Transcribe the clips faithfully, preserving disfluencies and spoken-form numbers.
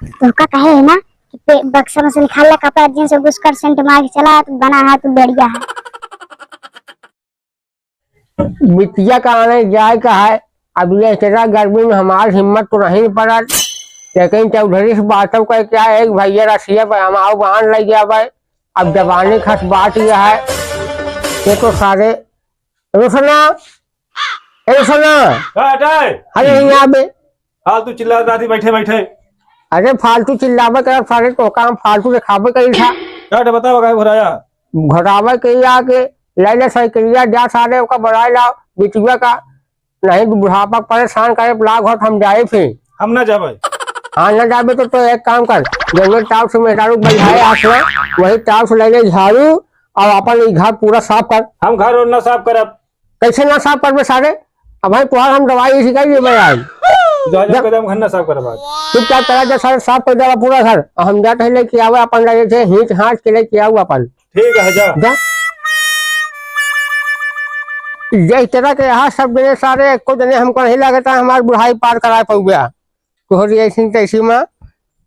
तोहका कहे है ना कि पे-, बक्सा में से निकाल ला कपड़ा, जींस और घुस कर, सेंट मार के चला, तू बना है, तू बढ़िया है। बिटिया का आने जाए का है, अब ये इतना गर्मी में हमार हिम्मत तो नहीं पड़त, लेकिन चौधरी से बातों का क्या, एक भैया रसिया पे हम आओ बांध ले गया भाई, अब जवानी खस बात यह है, ये तो सारे, रोशना, ए रोशना, का हटे? अरे यहाँ बे, फालतू चिल्लात रहती बैठे बैठे। अरे फालतू चिल्लावे के सारे तो काम फालतू दिखावे के था। का हटे बतावा काहे घुराया? घुरावे के या के ले ले साइकिलिया जा सारे ओका बुलाए लाओ बिचुआ का। नहीं तो बुढ़ापा परेशान करे लाग होत हम जाए फिर। हम ना जाबे। हाँ ना जाबे तो, तो एक काम कर, जंगल टाप से मेहरारू बैठाए आसना, वही टाप से ले ले झाड़ू और अपन ई घर पूरा साफ कर। हम घर और ना साफ करब। कैसे ना साफ करबे सारे? अब भाई तोहार हम दवाई इसी का लिए मैं आज। जा, जा, जा। कदम घर ना साफ करब आज। चुपचाप चला जा सारे, साफ कर देवा पूरा घर। और हम जाते हैं लेके आवे अपन लगे से, हींच हाँच के लेके आऊ अपन। ठीक है, जा। जा। जय तेरा के यहाँ सब जने सारे एको जने हमको नहीं लगता हमार बुढ़ाई पार कराए पउबे। तोहरी ऐसी तैसी में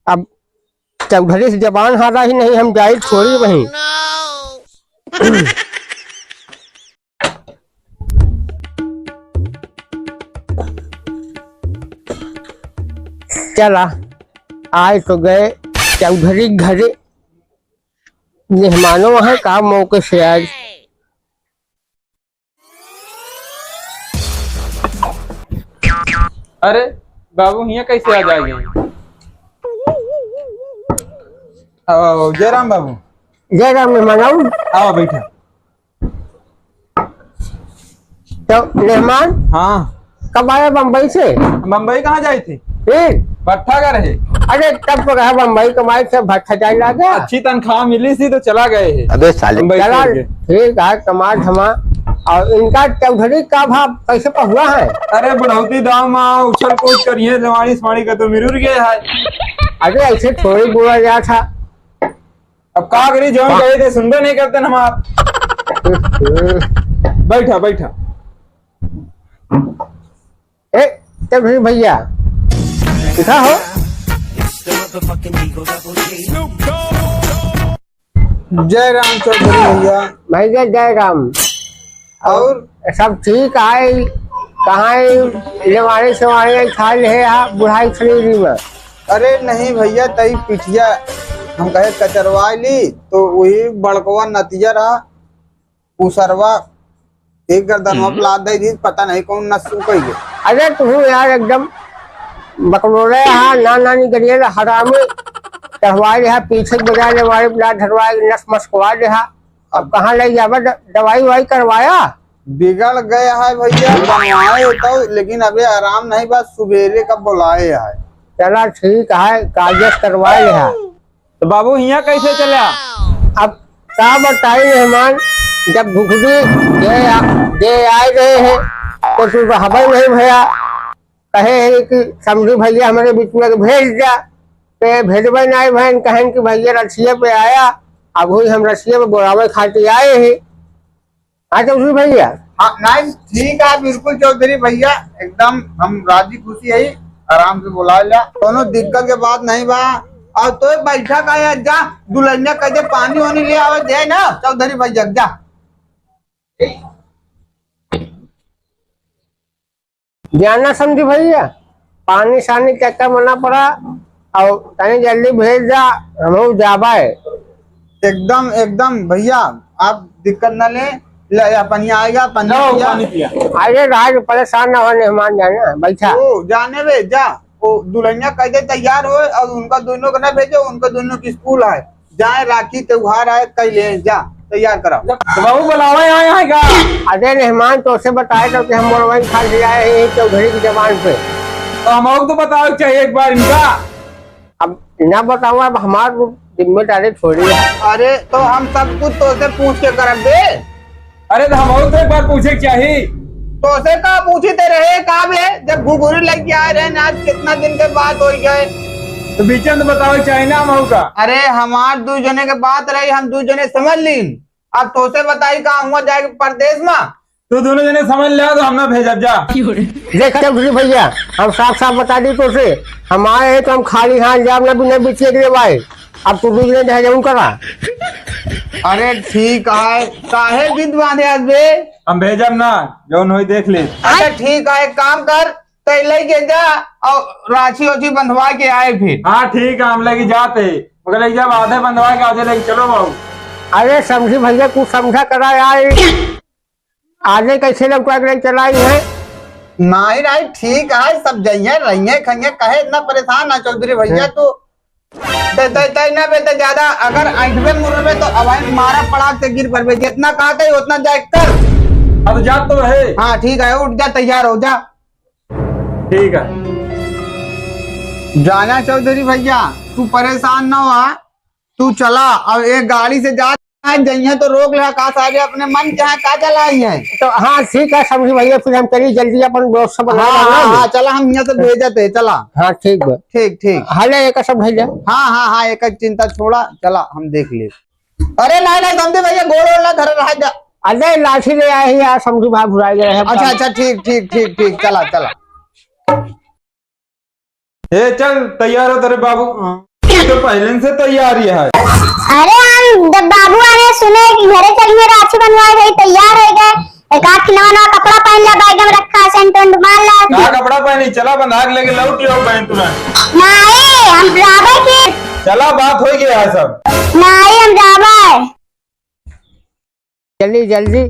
अब चौधरी से जबान हारा ही नहीं, हम जाई छोड़ी वहीं। चला, आए तो गए चौधरी के घरे। मेहमानों वहाँ का मौके से आज। अरे बाबू, हियाँ कैसे आ जाएगी? आओ, आओ, जय राम बाबू। जय राम मेहमान, आओ। आओ, बैठा। तो मेहमान, हाँ। कब आया बम्बई से? बम्बई कहाँ जाई थी? फिर? भट्ठा का रहे। अरे, तब तो कहा बम्बई कमाई से भट्ठा जाए लागे। अच्छी तनख्वाह मिली थी तो चला गए हैं। अबे साले। बम्बई चला, छोड़ के। ठीक है, कमा धमा। और इनका चौधरी का भाव कैसे पहुआ है? अरे, बुढ़ौती दाव मा उछल कूद करिए, जवानी सवानी का तो मिरुर गया है। अरे, ऐसे थोड़ी बोला गया था। अब का करी, जौन कहे थे सुनबे नहीं करते न हमार। बैठा, बैठा। ए, चौधरी भैया, दिखा हो। जय राम चौधरी भैया। भैया जय राम। और? सब ठीक है? कहाँ है? लेवारी सेवारी खा ले है आप बुढ़ाई शरीर में? अरे नहीं भैया, तई पिठिया हम कहे कचरवा ली, तो वही बड़कवा नतिया रहा, उसरवा एक गर्दन में हम्म। प्लाट दे दी, पता नहीं कौन नस सूख गई। अरे तू यार एकदम बकलोले हा, ना नानी करिए ला हरामी, चढ़वा ले हा, पीछे के बजा ले हमारे प्लाट धरवा के नस मस कवा ले हा। अब कहाँ ले जाबा द-, दवाई ववाई करवाया? बिगड़ गया है भैया, बनवाए तो, लेकिन अबे आराम नहीं बा, सुबेरे का बुलाए है। चला ठीक है, कागज करवा ले हा। तो बाबू, हियाँ कैसे चला? अब का बताई मेहमान, जब घुघुरी दे आ-, दे आए रहे हैं, तो तू रहबे नहीं भया। कहे हैं कि समझू भैया हमारे बीच में भेज दिया, तो ये भेजबे नहीं भैन, कहें कि भैया रसिया पे आया, अब हुई हम रसिया पे बोलावे खातिर आए हैं। हाँ चौधरी भैया। हाँ, नहीं, ठीक है, बिल्कुल चौधरी भैया, एकदम हम राजी खुशी है, आराम से बोला ला, कोनो दिक्कत के बात नहीं बा। और तो बैठा का है, जा दुल्हनिया कह दे पानी वानी ले आवे दे ना चौधरी भैया, जा। जाना समझी भैया, पानी सानी चक्कर मना पड़ा, और तनी जल्दी भेज दा, हमहू जाबे। एकदम, एकदम भैया, आप दिक्कत न ले, ले, या पनिया आएगा, पनिया लो, पिया। पानी पिया। अरे राज, परेशान ना हो, मेहमान जाना, बैठा। ओ, जाने बे, जा, ओ, दुल्हनिया कह दे तैयार हो, और उनका दोनों को ना भेजो, उनका दोनों की स्कूल है। जाए राखी त्योहार आए, कई ले जा, तैयार कराओ। तो बाबू बुलावे आए हैं का? अरे मेहमान, तोसे बताए तो कि हम मोरवन खा ले आए हैं चौधरी की जबान पे। तो हमहू तो बतावे के चाहिए एक बार इनका। अब ना बताओ, अब हमार जिम्मेदारी थोड़ी है। अरे तो हम सब कुछ तोसे पूछ के करब बे। अरे, तो हमहू तो एक बार पूछे के चाही। तोसे का पूछी ते रहे, का बे? जब घुघुरी लेके आए रहे ना, आज कितना दिन के बात हो गए। तो बीच में तो बतावे के चाही ना हमहू का। अरे, हमार दू जने के बात रही, हम दू जने समझ लीन। अब तोसे बताई का हुआ जाए परदेश में, तू दोनों जने समझ ले, तो हम ना भेजब जा। देख चौधरी भैया, हम साफ साफ बता दी तोसे, हम आए हैं तो हम खाली हाथ जाब ना, बिना बिटिया के लेवाए। अब तू दू जने दहेजऊ करा। अरे ठीक है, काहे जिद बांधे आज बे? हम भेजब ना, जौन होई देख ले। अच्छा ठीक है, एक काम कर, तै लेके जा और राखी ओखी बंधवा के आए फिर। हाँ ठीक है, हम लेके जाते, मगर लेके जब आधे बंधवा के आधे लेके चलो बाबू। अरे समझी भैया, कुछ समझा करा यार, आधे कैसे लौटा के लेके चला आई है? नहीं नहीं, ठीक है, सब जइहे रहिए खाइए, कहे इतना परेशान ना चौधरी भैया तू। तै तै तै ना बे, तै ज्यादा अगर ऐंठबे मुड़बे तो अब हम मारा पड़ाक से गिर पड़बे, जितना कहते ही उतना जाए कर। अब जा तो है। हाँ ठीक है, उठ जा, तैयार हो जा। ठीक है। जाना चौधरी भैया, तू परेशान ना हुआ, तू चला। अब एक गाड़ी से जा, जइहे तो रोक ले, का सारे अपने मन के यहाँ का चलाई है। तो हाँ ठीक है समझी भैया, फिर हम चली जल्दी अपन दोस्त सब हाँ, हाँ, हाँ, चला, हम यहाँ से भेजत है, चला। हाँ ठीक बा। ठीक ठीक। हले एक सब भैया। हाँ हाँ हाँ, एक चिंता छोड़ा, चला हम देख ले। अरे नहीं नहीं समझी भैया, गोड़ वोड़ ना धरे रहा जा। अरे लाठी ले आए हैं यार, समझी भाई भुला गए हैं। अच्छा अच्छा, ठीक ठीक ठीक ठीक, चला चला। ए चल, तैयार हो तेरे बाबू। तो पहले से तैयार ही है। अरे हम जब बाबू आने सुने कि घरे चलिए, राखी बनवाए गई, तैयार हो गए। एक आध नवा नवा कपड़ा पहन ला, बैग में रखा, सेंट वेंट मार ला। का कपड़ा पहनी? चला बंधा के लेके लौट आओ बहन तुरंत। नहीं, हम जाबे की। चला, बात हो गया है सब। नहीं, हम जाबे। जल्दी जल्दी,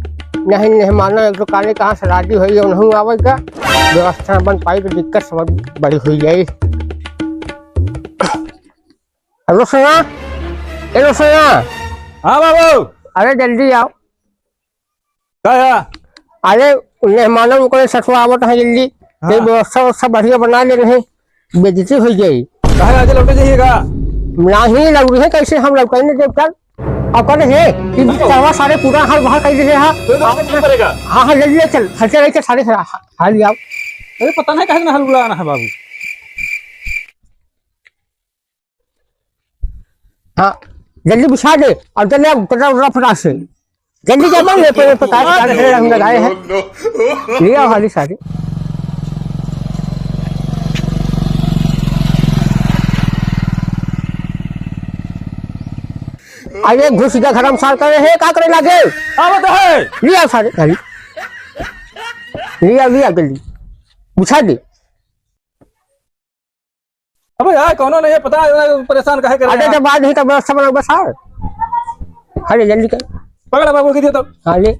नहीं मेहमानों एक दुकाने कहाँ से राजी होई, उन्हों आवे का व्यवस्था बन पाई तो दिक्कत सब बड़ी हुई जाई। हेलो सैया, हेलो सैया। हाँ बाबू। अरे जल्दी आओ। का है? अरे मेहमानों को ससुआ आवत है जल्दी। हाँ। ये व्यवस्था व्यवस्था बढ़िया बना ले रहे, बेइज्जती हो जाई। काहे आज लौटे जाइएगा? नहीं लौटे है, कैसे हम लौटे नहीं देव चल। अपन है कि नहीं। सारे पूरा हाल बाहर कर दे रहे हैं। तो इधर से पड़ेगा। हाँ हाँ जल्दी ले चल, हल्के लेके सारे हाल आओ। अरे पता नहीं कहाँ से हाल बुलाना है बाबू। हाँ, जल्दी बिछा दे और जल्दी आओ, कटरा उटरा फटाक से। जल्दी जा, बंद, ये पे, ये पे काट, काट के हम लगाए हैं। ले आओ हाली सारी। अरे घुस जा घर में सार करे है, का करे लागे? आवत है। ले आओ सारे, हाली। ले आओ, ले आओ जल्दी। बिछा दे। अबे यार, कौनो नहीं है, पता है, परेशान काहे कर रहे अरे, हैं? जब बात नहीं, तब व्यवस्था बनाओ बस, हाँ। अरे, जल्दी कर। पकड़ बाबू, के दिया तो। हाँ, ले।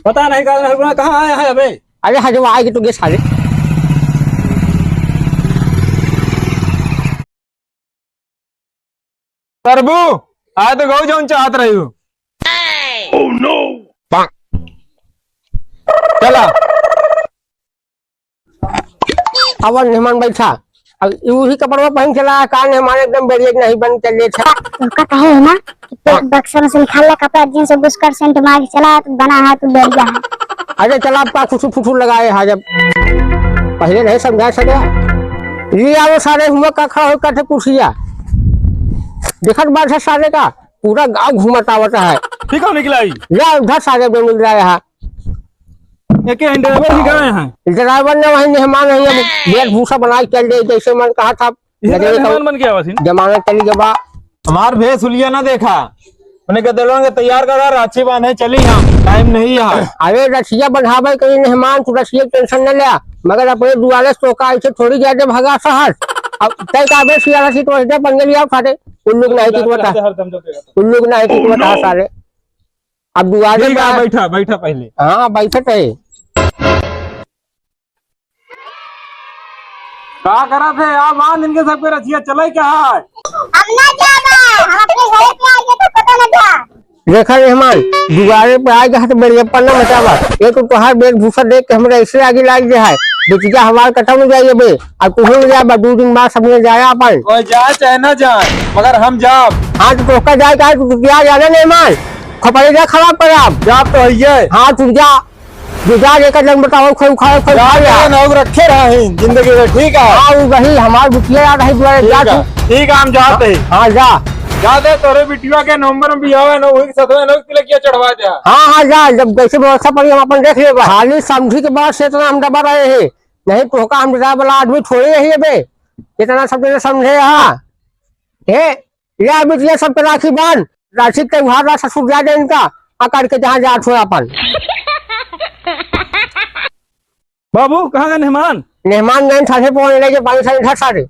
पता नहीं, कहाँ, कहाँ आया है अबे? अरे, हाँ, जो आएगी तो गेस खा ले। प्रभु, आज तो गौ जौन चाहत रही हूँ। चला। अब मेहमान बैठा, अब वही कपड़वा पहन चला, का मेहमान एकदम बेरियत नहीं बन चले था। उनका कहे है ना कि तू बक्सा में से निकाल ले कपड़ा, जींस और बुस्कट, सेंट मार के चला, तू बना है, तू बेरिया है। अरे चला, आपका खुसुर फुसुर लगाए है, जब पहले नहीं समझा सके। ये आओ सारे, हुआ का खड़ा हो, कथे कुर्सिया। देखत बात है सारे का, पूरा गाँव घूमत आवत है। ठीक हो निकला ही? या उधर सारे में मिल रहा है। एक ही ड्राइवर भी गए हैं। ड्राइवर ने वही मेहमान है, अब वेशभूषा बनाए चल दे, जैसे मन कहा था। ये लगे तो तो मेहमान बन के आवा थी ना? जमाना चली गवा। हमार भेस हुलिया ना देखा। उन्हें कह दिलवा के तैयार करा, राखी बांधे चली हम, टाइम नहीं है। अरे रसिया बंधावे कहीं मेहमान, तू रसिया टेंशन न ले, मगर अपने दुआरे से तोका ऐसे थोड़ी जाके भगा सहस। अब तय का बे सियारा सीट वैसे पंगे लिया उठाते, उन लोग नहीं टिकवता, हरदम जब देखा था। उन लोग नहीं टिकवता सारे। अब दुआरे ठीक है, पे बैठा, बैठा पहले। हाँ, बैठत है। का करत है? आ बांध इनके सबके रसिया, चले क्या है? हम ना जाबा, हम अपने घरे पे आइए तो पता न था। देखा मेहमान, दुआरे पे आए गए तो बेरियप्पन ना मचावा। ये तो तोहार वेशभूषा देख के हमरा ऐसे आगे लाग गया है। बेटिया हमार कटा में जाइए बे, अब तुहूँ ले जाबा, दो दिन बाद सबने जाया अपन। कोई जाए चाहे ना जाए, मगर हम जाब। हाँ, तो तोहका जाए का है, तू तैयार जाना मेहमान। खपड़े जा खराब पर आप। जाब तो हइये। हाँ, तू जा। जो जा लेकर जन बताओ, खोई खाए, खोई जाब खा ले। तो ना रखे रहा है जिंदगी में, ठीक है? हाँ, वो वही हमार बुटिया याद है, दुआरे जा तू। ठीक है, हम जाते हैं। हाँ, जा। जा दे, तोरे बिटिया के नवंबर में बियाह है ना, वही के साथ में ना तिलकिया चढ़वा दे। हाँ, हाँ, जा, जब जैसे व्यवस्था पड़ी, हम अपन देख लेबा। खाली समधी के बात से इतना हम दबा रहे हैं, नहीं तो का हम डरा वाला आदमी थोड़े ही है बे, इतना सब जने समझे। हाँ, हे, ले बिटिया सबके राखी बांध, राखी त्योहार ला ससुर जा दे इनका, आ करके जहाँ जा छोड़ अपन। बाबू, कहाँ गए मेहमान? मेहमान गए साढ़े पौने लेके पानी साढ़े घर साढ़े।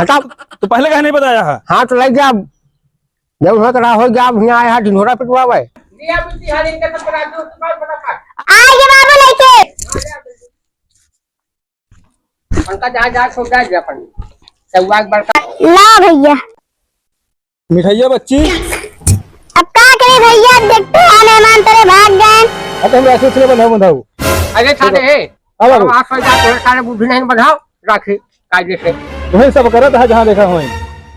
हटा। तो पहले कहे नहीं बताया है? हाँ, तो लग जा। जब हो तो रहा हो गया, अब यहाँ आया है, ढिंढोरा पिटवावे। आइए बाबू लेके। उनका जा, जा, छोड़ जा, जा अपन। सौभाग बड़का। ला भैया। मिठाइया बच्ची। अब का करे भैया, देखते हैं मेहमान तेरे भाग गए। अब हम राखी उसने बंधाऊ, बंधाऊ। अरे सारे, हे, हाँ बाबू। अब आप जा, तोरे सारे बुद्धि नहीं बंधाओ, राखी कायदे से। वही सब करत है जहाँ देखा होई।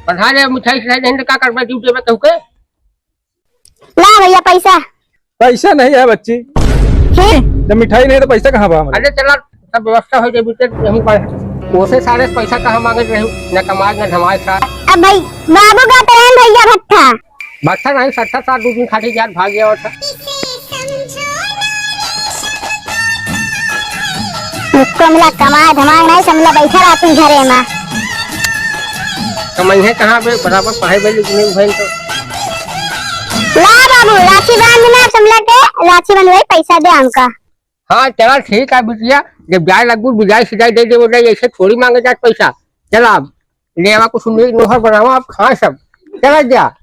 बंधा ले मिठाई सिठाई नहीं तो का करबे, जूते में कहू के। ला भैया पैसा। पैसा नहीं है बच्ची। हैं? जब मिठाई नहीं तो पैसा कहाँ बा हमारे? अरे चला, सब व्यवस्था हो जाए, बीते हम पर। ओसे सारे पैसा कहाँ मांगत रही, न कमाज न धमाज सा। अब भाई, बाबू का तो रहन भैया भट्ठा। भट्ठा नहीं, सट्ठा सात दो दिन खाटी जात भाग गया था। मुक्को मिला कमाए धमाए नहीं, समला बैठा रहती घरे में। कमाई है कहाँ बे, बराबर पढ़ाई बे, लेकिन नहीं भइल तो। ला बाबू, राखी बांध ना, समला के राखी बंधवाई, पैसा दे हमका। हाँ, चला ठीक है बिटिया, जब जाए लगबू, बिदाई सिदाई दे दे, बोले, ऐसे थोड़ी मांगे जात पैसा। चला अब, लेवा कुछ नहीं, नोहर बनावा, अब खा सब। चला जा।